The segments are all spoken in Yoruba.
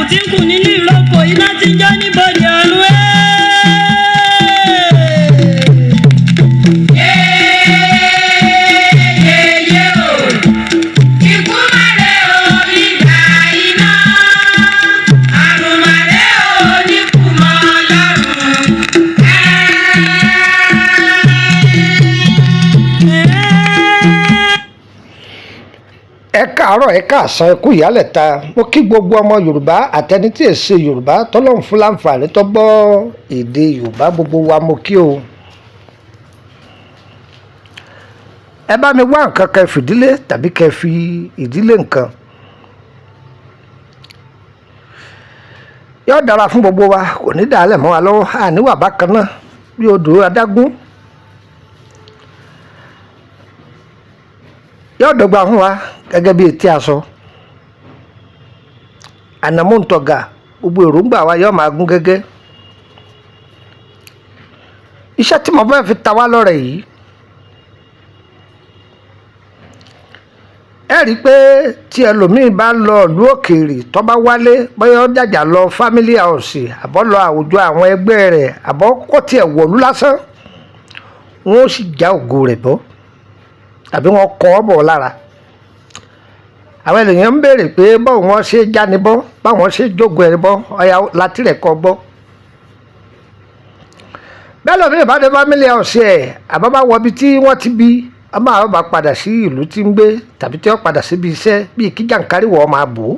tí ń kù nínú ìrókò, iná tí ń jó níbodè ọ̀run. Yéyéyé o, ikú má rè o nígbà iná, àrùn má rè o níkùmọ̀ lọ́rùn. Ẹ káàárọ̀, ẹ káàsán, ẹ kú ìyálẹ̀ta. Mo kí gbogbo ọmọ Yorùbá àtẹni tí èsè Yorùbá tọ́lọ́run fún láǹfààní tó gbọ́ èdè Yorùbá, gbogbo wa mo kí o. Ẹ bá mi wá nǹkan kẹ́ fìdílé tàbí kẹ́ fi ìdílé nǹkan. Yóò dára fún gbogbo wa, kò ní dàálẹ̀ mọ́ wa lọ́wọ́, àníwà bákan náà bí odò adágún. Yóò dọ́gba fún wa gẹ́gẹ́ bí etí aṣọ. Ànàmúntọ̀gà, gbogbo èròǹgbà wa yóò máa gún gẹ́gẹ́. Iṣẹ́ tí mo fẹ́ fi ta wá lọ́rẹ̀ yìí, ẹ rí i pé tí ẹlòmíín bá lọ ìlú òkèèrè tó bá wálé, bóyá ó jàjà lọ family house àbọ̀ lọ àwùjọ àwọn ẹgbẹ́ rẹ̀ àbọ̀ kó tiẹ̀ wọ̀lú lásán, wọ́n ó sì já ògo rẹ̀ bọ́ tàbí wọ́n kọ́ ọ bọ̀ lára. Àwọn ènìyàn ń béèrè pé báwo wọ́n ṣe jáni bọ́, báwọn ṣe jógo ẹni bọ́, ọ̀yà látìrẹ̀ kọ́ gbọ́. Bẹ́ẹ̀ lómi ìbádé family house ẹ̀ àbá bá wọ ibi tí wọ́n ti bí ọmọ àwọn bá padà sí ìlú tí ń gbé tàbí tí wọ́n padà síbi iṣẹ́ bíi kí jàǹkáríwọ̀ máa bò ó,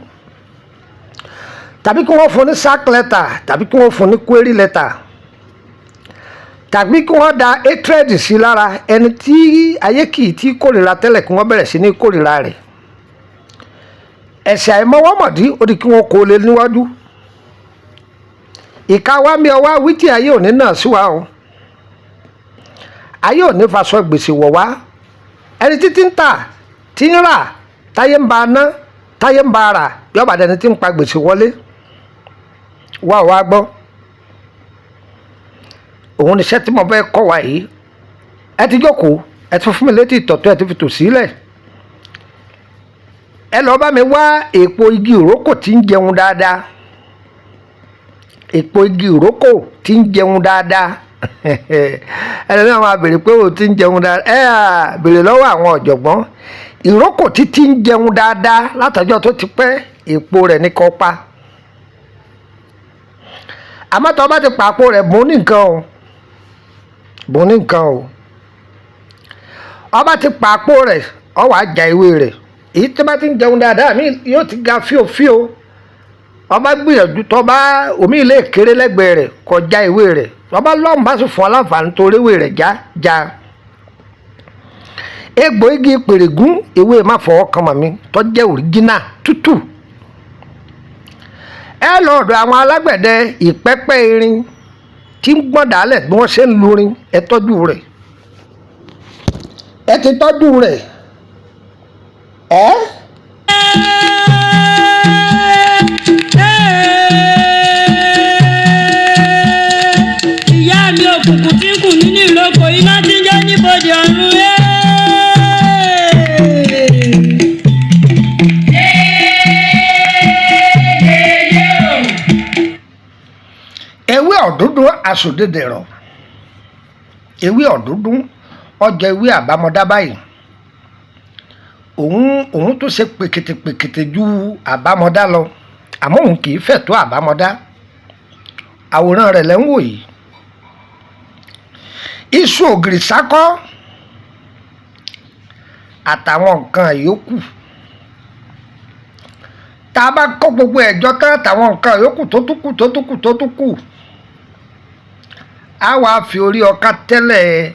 tàbí kí wọ́n fún ní sack letter, tàbí kí wọ́n fún ní query letter, tàbí kí wọ́n da hatred sí lára ẹni tí ayé kì í tí kórìíra tẹ́lẹ̀, kí wọ́n bẹ̀rẹ̀ sí ní kórìíra rẹ̀. Ẹ̀sẹ̀ àìmọwọ́mọ̀dí ó di kí wọ́n kó lé níwájú. Ìka wa mi ọwá wí tí ayé òní náà sí wa o, ayé òní faṣọ gbèsè wọ̀ wá. Ẹni títí ń tà tí ń rà, táyé ń ba ná, táyé ń ba rà, yọba dẹni tí ń pa gbèsè wọlé. Wá wá gbọ́, òun níṣẹ́ tí mo fẹ́ kọ́ wa yìí. Ẹ ti jókòó, ẹ ti fún mi létí ìtọ̀tọ̀, ẹ ti fi tò sílẹ̀. Ẹ lọ bá mi wá èpo igi ìrókò tí ń jẹun dáadáa, èpo igi ìrókò tí ń jẹun dáadáa. Ẹni náà máa béèrè pé o ti ń jẹun dáadáa, ẹ à béèrè lọ́wọ́ àwọn ọ̀jọ̀gbọ́n. Ìrókò títí ń jẹun dáadáa látọjọ́ tó ti pẹ́, èpo rẹ̀ ní kó pa. Àmọ́ tó bá ti pàpò rẹ̀, bùn ní nǹkan o, bùn ní nǹkan o. Ọba ti pàpò rẹ̀, ọ wàá ja ewé rẹ̀. Èyí tó bá ti ń jẹun dáadáa mi yóò ti ga fíofío. Ọba gbìyànjú tó bá omi ilé kéré lẹ́gbẹ̀ẹ́ rẹ̀ kọjá ewé rẹ̀, ọba lọ́hùn bá sì fún ọ láǹfààní torí ewé rẹ̀ já já. Egbò igi pèrègún, ewé má fọwọ́ kan màmí tó jẹ́ òríjínà tútù. Ẹ lọ ọ̀dọ̀ àwọn alágbẹ̀dẹ ìpẹ́pẹ́ irin tí ń gbọ́n dálẹ̀ bí wọ́n ṣe ń lurin, ẹ tọ́jú rẹ̀, ẹ ti tọ́jú rẹ̀ ẹ́. Ìyá mi òkùnkùn tí ń kù nínú ìrókò, iná tí ń jó níbodè ọ̀run. Yéyéyé o. Ewé ọ̀dúndún aṣòdedèrọ̀, ewé ọ̀dúndún ọjọ́ ewé àbámọ́dá báyìí. Òun tó ṣe pèkìtìpèkìtì ju àbámọ́dá lọ, àmọ́ òun kì í fẹ̀ tó àbámọ́dá. Àwòrán rẹ̀ lẹ́ ń wò yìí. Iṣu ògìrì sákọ́ àtàwọn nǹkan yòókù tá a bá kó gbogbo ẹ̀jọ́ tán, àtàwọn nǹkan yòókù tó tún kù tó tún kù tó tún kù, á wàá fi orí ọkà tẹ́lẹ̀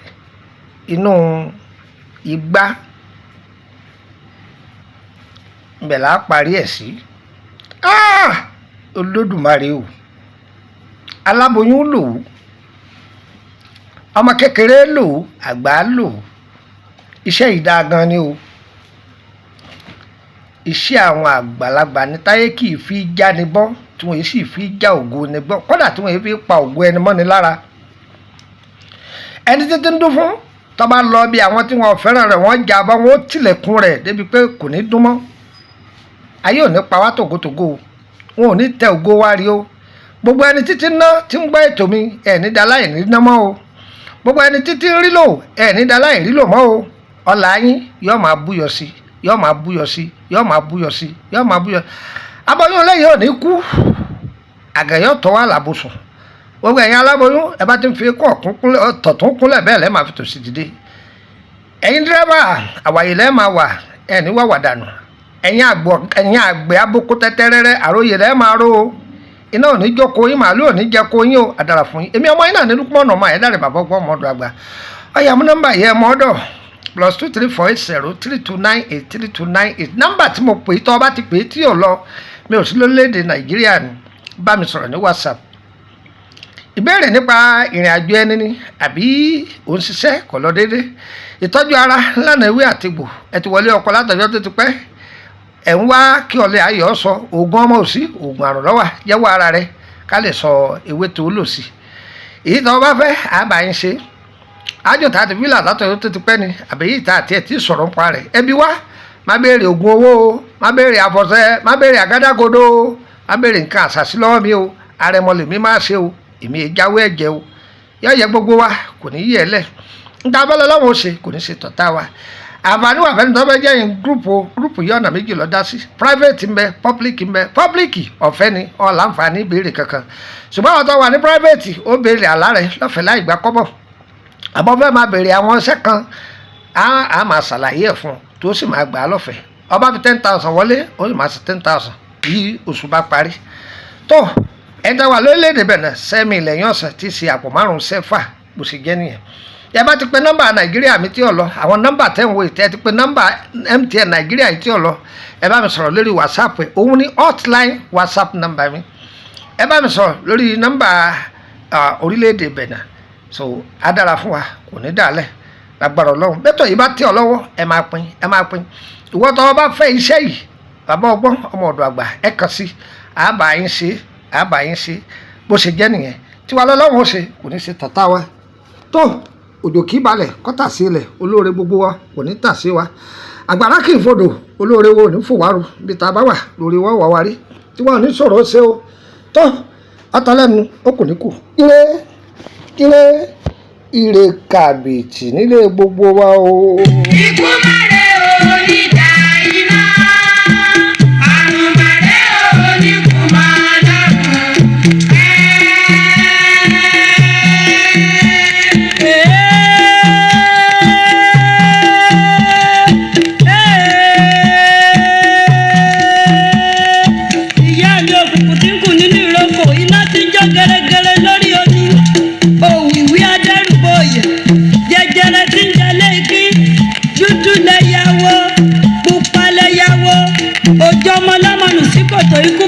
inú igbá ibẹ̀ là á parí ẹ̀ sí. Olódùmarè o, aláboyún lò ó, ọmọ kékeré lò ó, àgbà lò ó. Iṣẹ́ yìí dáa gan ni o. Iṣẹ́ àwọn àgbàlagbà ní táyé kì í fi já ni bọ́, tí wọ́n sì fi já ògo ni bọ́, kódà tí wọ́n fi pa ògo ẹni mọ́ni lára. Ẹni títí ń dún fún tó bá lọ bí àwọn tí wọ́n fẹ́ràn rẹ̀, wọ́n já bọ́, wọ́n ó tilẹ̀kùn rẹ̀ débi pé kò ní dún mọ́. Ayé ò ní pa wá tògótògó o. Wọn ò ní tẹ ògo wa rí o. Gbogbo ẹni títí ná tí ń gbọ́ ètò mi, ẹ̀ ní daláì ní ná mọ́ o. Gbogbo ẹni títí ń rí lò, ẹ̀ ní daláì rí lò mọ́ o. Ọlà yín yóò máa búyọ sí, yóò máa búyọ sí, yóò máa búyọ sí, yóò máa búyọ. Aboyún lẹ́yìn ò ní kú, àgẹ̀yọ́ tọ́ wà lábùsùn. Gbogbo ẹ̀yin aláboyún, ẹ bá ti ń fi kọ́ tọ̀tún kúnlẹ̀, bẹ́ẹ̀ lẹ́ẹ̀ máa fi tòsì dìde. Ẹ̀yin dírẹ́bà, àwàyè lẹ́ẹ̀ máa wà, ẹ̀ ní wàwà dànù. Ẹ̀yin àgbẹ̀ aboko tẹ́tẹ́rẹ́rẹ́, àròyè lẹ́ẹ̀ máa ró o. Iná ò ní jókòó yín, màálù ò ní jẹ kó yín o. Àdàrà fún yín. Èmi ọmọ yín náà ní Lukman ọmọ Ayédáre, bàbá ọgbọ́n ọmọdọ̀ àgbà. Ọ̀yà, mú nọ́mbà yẹ ọmọ ọ̀dọ̀: +234 803 298 3298. Nọ́mbà tí mo pè é, tọ́ ọ bá ti pè é tí yóò lọ, mi ò sí lórílẹ̀‐èdè Nàìjíríà ni. Bá mi sọ̀rọ̀ ní WhatsApp. Ìbéèrè nípa ìrìn àjò ẹni ni, àbí òun ṣiṣẹ́ kò lọ déédé, ìtọ́jú ara lánàá, ewé àtegbò, ẹ ti wọlé ọkọ látọjọ́ tó ti pẹ́, ẹ̀ ń wá kí ọlẹ́ ayọ̀ sọ, oògùn ọmọ òsì, oògùn àrùn lọ́wà, jẹ́wọ́ ara rẹ ká lè sọ ewé tó lò sí. Èyí tó o bá fẹ́, àbá yín ṣe. Ájò tá a ti fílà látọjọ́ tó ti pẹ́ ni, àbí èyí tá a tiẹ̀ ti sọ̀rọ̀ nípa rẹ̀, ẹbí wa. Má béèrè oògùn owó o, má béèrè àfọ̀ṣẹ, má béèrè àgádágodo o, má béèrè nǹkan àṣàṣì lọ́wọ́ mi o. Àrẹ̀mọ lèmi máa ṣe o, èmi ìjáwé ẹ̀jẹ̀ o. Yọ̀yẹ̀ gbogbo wa kò ní yẹ̀ lẹ̀ níta abọ́lá lọ́wọ́ ṣe, kò ní ṣe tọ̀tá wa. Àǹfààní wà fẹ́ni tó fẹ́ jẹ́ yín group o. Group yìí, ọ̀nà méjì ló dá sí: private ń bẹ, public ń bẹ. Public ọ̀fẹ́ ni, ọ̀ láǹfààní ìbéèrè kankan, ṣùgbọ́n àwọn tó wà ní private, ó béèrè àlá rẹ̀ lọ́fẹ̀ẹ́ láì gbà kọ́bọ̀. Àbọ̀ fẹ́ máa béèrè àwọn iṣẹ́ kan, á máa ṣàlàyé ẹ̀ fún un, tó sì máa gbà á lọ́fẹ̀ẹ́. Ọba fi 10,000 wọlé, ó sì máa ṣe 10,000 bí oṣù bá parí. Tó ẹ̀dá wà lórílẹ̀‐èdè Bẹ̀nẹ̀, sẹ́mi lẹ́yìn ọ̀sẹ̀ tí í ṣe àpò márùn-ún sẹ́fà, bó ṣe jẹ́ nìyẹn. Ẹ bá ti pe nọ́mbà Nàìjíríà mi tí ò lọ, àwọn nọ́mbà tẹ́ ń wo ìtẹ́ ti pe nọ́mbà MTN Nàìjíríà yìí tí ò lọ, ẹ bá mi sọ̀rọ̀ lórí WhatsApp ẹ̀. Òun ni hotline WhatsApp nọ́mbà mi. Ẹ bá mi sọ̀rọ̀ lórí nọ́mbà orílẹ̀-èdè Bẹ̀nẹ̀. So á dára fún wa, kò ní dàálẹ̀ lágbára Ọlọ́run. Bẹ́tọ̀ yìí bá tẹ̀ ọ́ lọ́wọ́, ẹ máa pín, ẹ máa pín. Ìwọ tó o bá fẹ́ iṣẹ́ yìí, bàbá ọgbọ́n ọmọ ọ̀dọ̀ àgbà, ẹ kàn sí, àbá yín ṣe, àbá yín ṣe. Bó ṣe jẹ́ nìyẹn. Tiwa lọ́lọ́run ó ṣe, kò ní ṣe tàtà wa. Tó òjò kì í balẹ̀ kọ́ tà sí ilẹ̀, olóore gbogbo wa kò ní tà sí wa. Àgbàrá kì í fodò, olóore wo ò ní fòwárò. Bí ta bá wà lórí wọ́n wà wá rí, tiwa ò ní sọ̀rọ̀ ṣe o. Tó ọ̀tọ̀ ó kù ní kù. Ire, ire, ire kàbìtì nílé gbogbo wa o. Ikú má rè o níjà iná, àrùn má rè o níkù má lọ́rùn. Ìyá mi, òkùnkùn tí ń kù nínú ìrókò, iná tí ń jó gẹ́rẹ́gẹ́rẹ́ lórí omi, òwìwí adẹ́rùbọ̀yẹ̀, jẹjẹrẹ tí ń jalè kí dúdú lẹ́yàwó, pupa lẹ́yàwó, òjò ọmọ lọ́mọnù sí kòtò ikú.